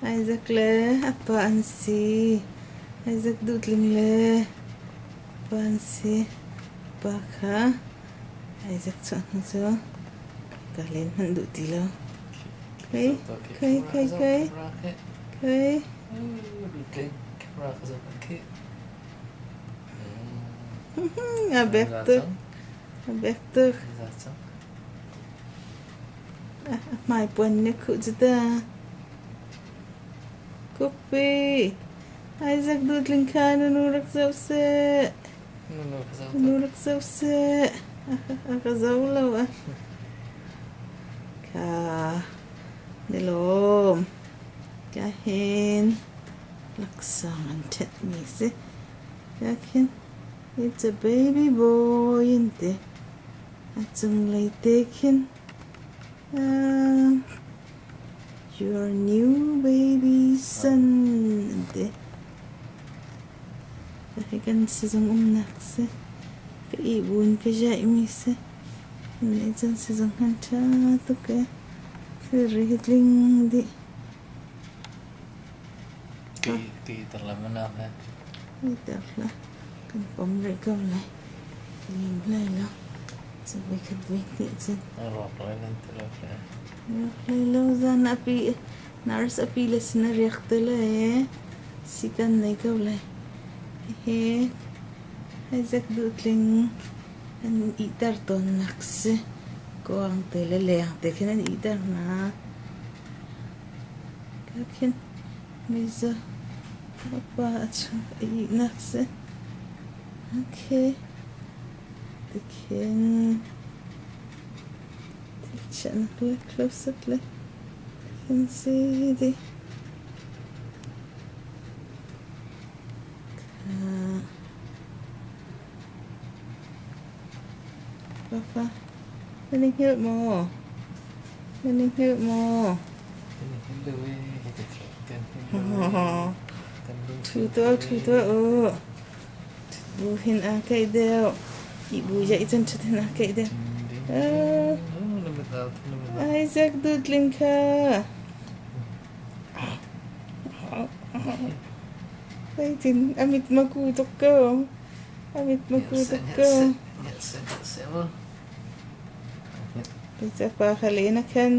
Isaac le a pa an si. Isaac Duhtling le pa an si. Pa kha Isaac chuah hnu cu ka len hmanh duh ti lo. Khei, khei, khei, khei, khei. A bek tuk. A bek tuk. A hmaipuan nih a khuh cu ta. Kukpi, Isaac Duhtling kha na nu rak zoh seh. Na nu rak zoh seh. A ka zo lo a. Kha, ni lawm. Ka hin laksawng an ṭhenhmi si. Ka khin it's a baby boy in ti. A cunglei te khin Your new baby son an ti. Hi kan sizung umnak si. Ka ihbun ka jaihmi si. Nih cun sizung han ṭha tuk ee. Thilri hi tling dih. Ti tar la mana he. Ti tar la. Kan pom rih ko lai. Lim lai lo. Cu voikhat voihnih cun. Rawk lai nan ti lo fe. Rawk lai lo zan api nurse api le sin a riak te lai. Sikan nei ko lai. Hihi Isaac Duhtling an ihter tawn nak si. Kuang te le leng te khin an ihter hna. Ka khin mizaw pa a chung a ihnak si. Okay. Tikhin thilchiahnak le closet le tikhin si dih. Pafa, nan i hngilh maw? Nan i hngilh maw? Ṭhu tuah, ṭhu tuah u. Bu hin aa keih deuh. Ihbu jaih cun ṭhut hin aa keih deuh. Isaac Dutling kha. Zeitin a mit maku tuk ko. A mit maku tuk ko. Pa kha len a khan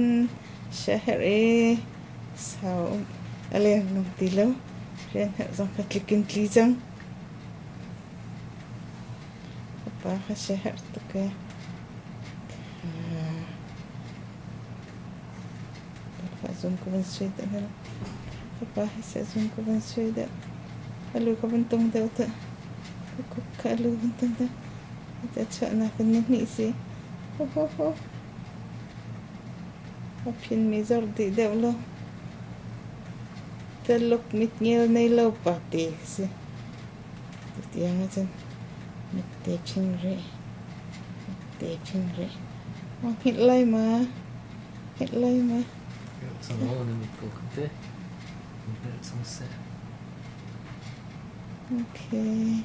siaherh i sau a leng ngam ti lo. Rian herh zong kha tlik in tli cang. Ka pa kha siaherh tuk ee. Fa zung ka van sui deuh hna. Ka pa hi seh zung ka van sui deuh. A lu ka van tung deuh tuah. Ka kuk kha a lu van tung deuh. A chuahnak in ni hnih si. Ho ho ho. A phin mi zor dih deuh lo. Taluk mitngel nei lo pa te si. Tutiang ahcun mit te phing rih. Mit te phing rih. Ma hngilh lai ma? Hngilh lai ma? Okay.